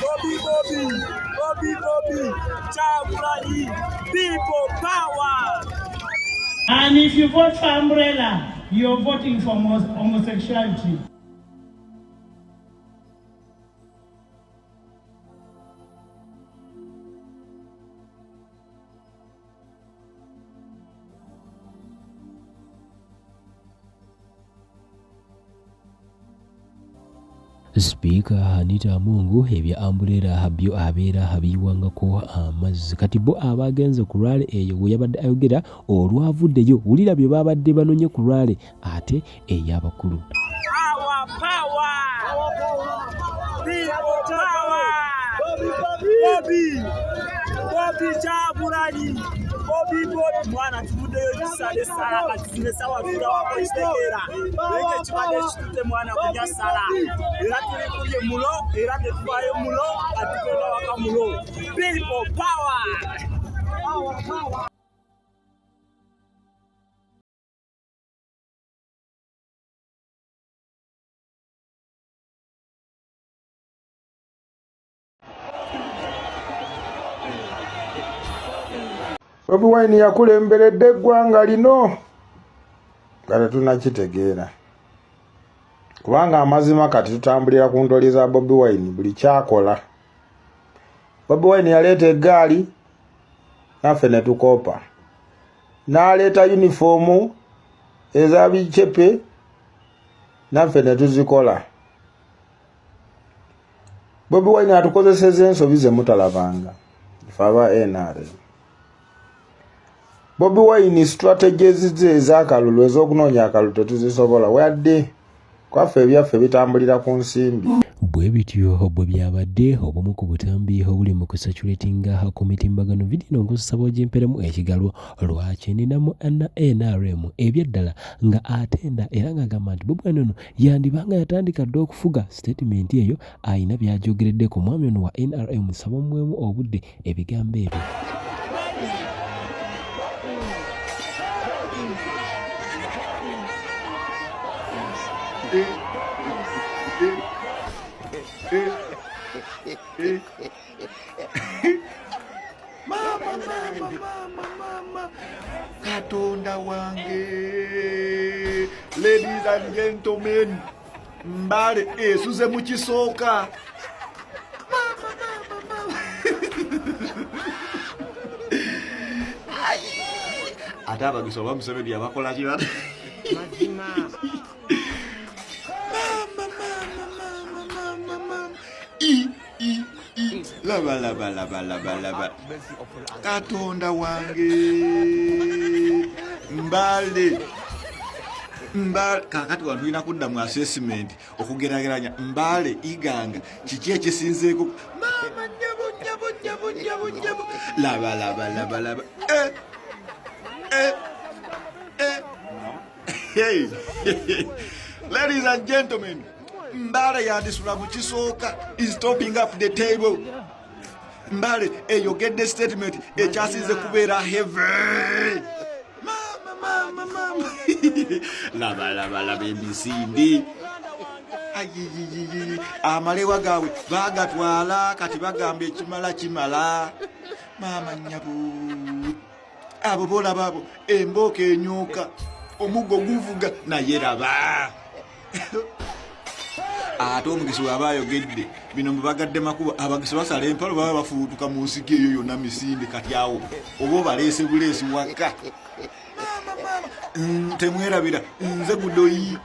Bobi Bobi Bobi Bobi Kyagulanyi people power. And if you vote for umbrella, you're voting for homosexuality. Sipiika Anita Among ebya ambuleera byo abeera abiyiwangako amazzi. Kati bo abaagenze ku rally eyo we yabadde ayogera olwavuddeyo, wulira bye baabadde banonye ku rally ate ey'abakulu. Our power. People power. Bobi Bobi Kyagulanyi Bobi Bobi mwana tuvuddeyo kisale sala kati zino esawa tulawako kitegeera naye nga ekibadde kitute mwana kulya sala era tuli kulye mulo era tetuvaayo mulo kati tugenda waka mulo people power. Bobi Wine yakulemberedde eggwanga lino nga tetunakitegeera kubanga amazima kati tutambulira ku ntoli za Bobi Wine buli kyakola. Bobi Wine yaleeta eggaali naffe ne tukoopa, n'aleeta yunifoomu eza bicepe naffe ne tuzikola. Bobi Wine atukozeseza ensobi ze mutalabanga ife aba NRM. Bobi Wine strategies ze ez'akalulu ez'okunoonya akalulu tetuzisobola wadde kwaffe ebyaffe bitambulira ku nsimbi. Bwe bityo bwe byabadde obumu ku butambi obuli mu kusaculatinga ku mitimbagano. Vidiyo eno nkusaba ogimperemu ekigalo lwaki nina mu NRM ebyaddala nga atenda era ng'agamba nti Bobi Wine ono yandiba nga yatandika dda okufuga. Sitatimenti eyo alina by'agyogereddeko mwami ono wa NRM nsaba omuweemu obudde ebigambo ebyo. Mama, mama, mama, mama. Katonda wange. Ladies and gentlemen, Mbale esuze mu kisooka. Mama, mama, mama. Ate abagisu oba Museveni yabakola ki? Mazima. Mama, mama, mama, mama, mama. I, i, i. Laba, laba, laba, laba, laba. Katonda wange. Mbale. Mbale. Kakati wano tulina kudda mu assessment okugerageranya Mbale Iganga kiki ekisinzeeko. Mama nyabo nyabo nyabo nyabo nyabo. Laba laba laba laba. Eh. Eh. Eh. Hey. Ladies and gentlemen, Mbale yandisula mu kisooka is topping up the table. Mbale eyogedde statement ekyasinze kubeera heavy. Mama, mama, mama. Laba, laba, laba emisinde. Ayiyiyiyi. Amalewa gaabwe bagatwala kati bagamba ekimala kimala. Maama nnyabo. Abo bolaba abo embooko enyooka omuggo guvuga naye laba. Ate omugisi bw'aba ayogedde bino mbu bagadde makubo, abagisi basala empalo baba bafuutuka mu nsiko eyo yonna misinde. Kati awo oba obaleese buleesi waka. Maama, maama. Temwerabira nze Gudoyi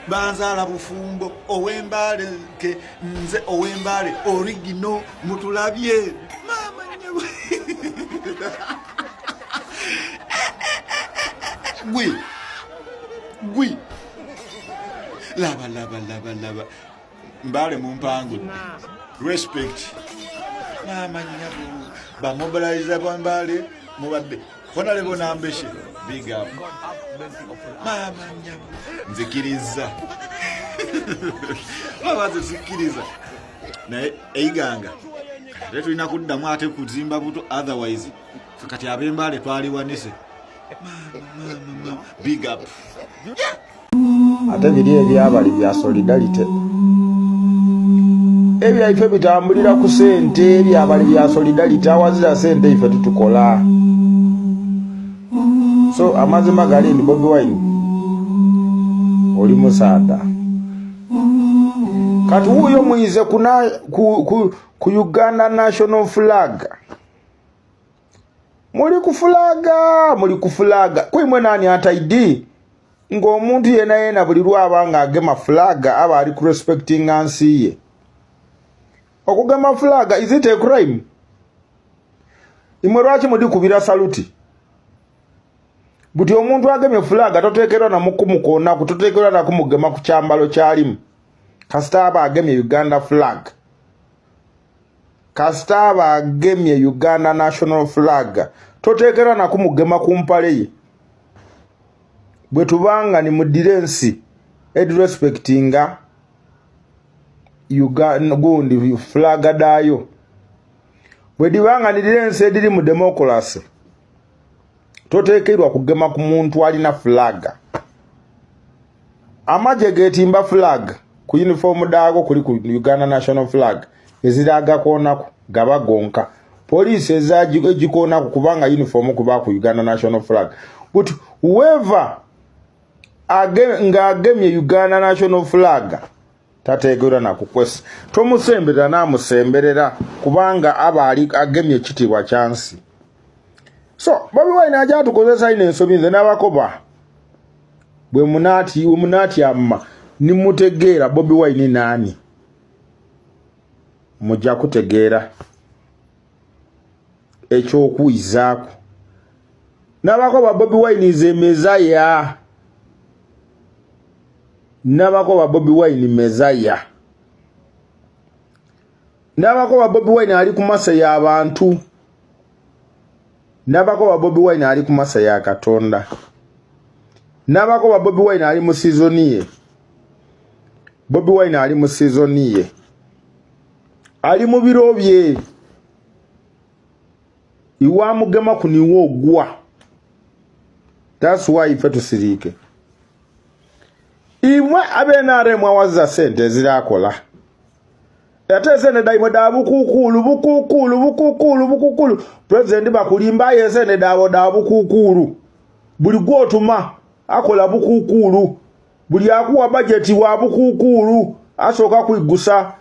banzaala bufumbo ow'Embaale ke nze ow'Embaale origino mutulabye. Maama nnyabo. Gwi gwi laba laba laba laba Mbale mumpangudde. Respect. Maama nnyabo. Bamobilize ba Mbale mubadde. Honorable Nambeshe, big up. Maama nnyabo. Nzikirizza. Baba nze sikkiriza. Naye Eiganga ate tulina kuddamu ate kuzimba buto, otherwise ffe kati ab'Embaale twaliwanise. Maama, maama, maama. Big up. Ate biri ebyabali bya solidarity. Ebyaife bitambulira ku sente, ebyabali bya solidarity, awazira sente ife tutukola. So amazima gali ndi Bobi Wine oli musaada. Kati wuuyo muyize ku Uganda National Flag. Muli ku fulaga, muli ku fulaga. Kuimwe nani ataidi? Ng'omuntu yena yena buli lwaba ng'agema fulaga aba ali ku respectinga nsi ye. Okugema fulaga, is it a crime? Imwe lwaki mudikubira saluti? Buti omuntu agemye fulaga toteekerwa na mukumukonaku, toteekerwa na kumugema ku kyambalo kyalimu. Kasita aba agemye Uganda flag. Kasita aba agemye Uganda National Flag, toteekerwa na kumugema ku mpale ye. Bwe tubanga ni mudire ensi edirespectinga Uganda gundi flag daayo. Bwe dibanga nidire ensi ediri mu democracy, toteekerwa kugema ku muntu alina flag. Amagye geetimba flag ku uniform daago kuli ku Uganda National Flag eziragakoonako gaba gonka. Poliisi egikoonako kubanga uniform kuba ku Uganda National Flag. But whoever ng'agemye Uganda National Flag tateekerwa na kukwesa, tomusemberera n'amusemberera kubanga aba ali agemye ekitiibwa kya nsi. So Bobi Wine ajja atukozesa ino ensobi. Nze n'abakoba bwe munatyama nimutegeera Bobi Wine naani, mujja kutegeera ekyokuyizaako. N'abakoba Bobi Wine is a messiah. N'abakoba Bobi Wine messiah. N'abakoba Bobi Wine ali ku masa y'abantu. N'abakoba Bobi Wine ali ku masa ya Katonda. N'abakoba Bobi Wine ali mu season ye. Bobi Wine ali mu season ye, ali mu biro bye. Iwamugema ku niwo ogwa. That's why ife tusiriike. Imwe abe NRM awaza sente ezirakola, ate esente daimwe da bukuukulu bukuukulu bukuukulu bukuukulu. Pulezidenti bakulimba, aye esente daabo da bukuukulu. Buli gwotuma akola bukuukulu, buli akuwa bajeti wa bukuukulu. Asooka kwigusa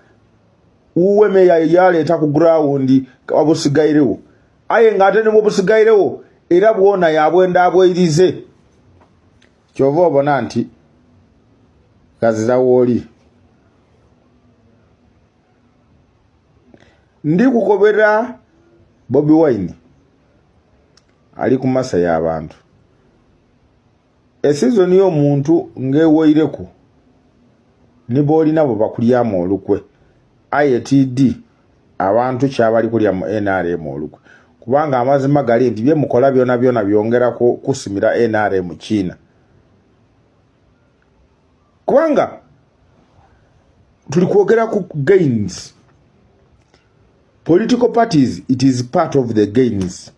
wuwe meya yaleeta ku ground wabusigairewo, aye ng'ate nibwo busigairewo era bwona yabwenda abweirize. Kyova obona nti gazira wooli ndi kukobera Bobi Wine ali ku masa y'abantu. Esizoni y'omuntu ng'ewoireku ni boolina bwe bakulyamu olukwe, aye td abantu kyabali kulya mu NRM olukwe, kubanga amazima gali nti byemukola byona byona byongera kusimira NRM kiina, kubanga tuli kwogera ku gains. Political parties, it is part of the gains.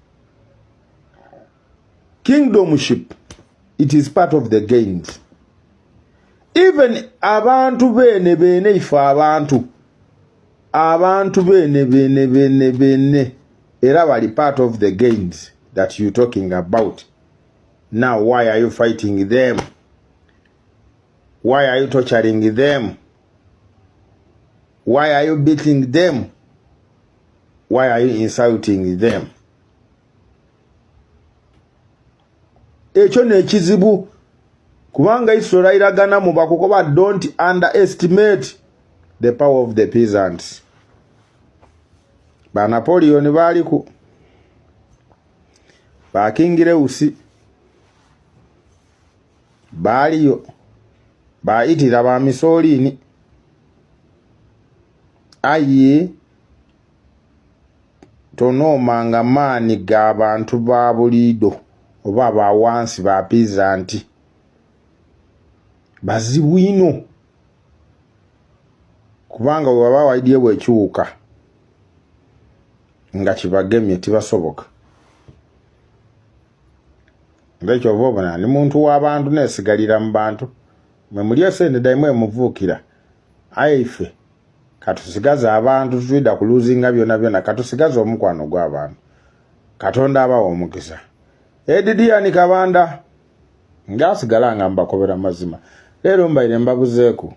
Kingdomship, it is part of the gains. Even abantu beene beene, ife abantu beene beene beene beene era bali part of the gains that you talking about. Now why are you fighting them? Why are you torturing them? Why are you beating them? Why are you insulting them? Ekyo nekizibu, kubanga isora iragana mu bakukoba, don't underestimate the power of the peasants. Ba Napoleon baaliku, ba King Louis baaliyo, bayitira ba Mussolini, aye tonoomanga maanyi g'abantu ba buliido oba ba wansi, ba peasant bazibu ino, kubanga bwe baba waidye bwekiwuka nga kibagemye tibasoboka. Nze kyova obona ndi muntu w'abantu, nesigalira mu bantu. Mwe muli esente daimwe emuvuukira, aye ife Katusigaze abantu twida kuluzinga byona byona katusigaze omukwano gw'abantu. Katonda abawa omukisa. Edidiani Kabanda ngasigala nga mbakobera mazima. Leero mbaire mbabuzeeku.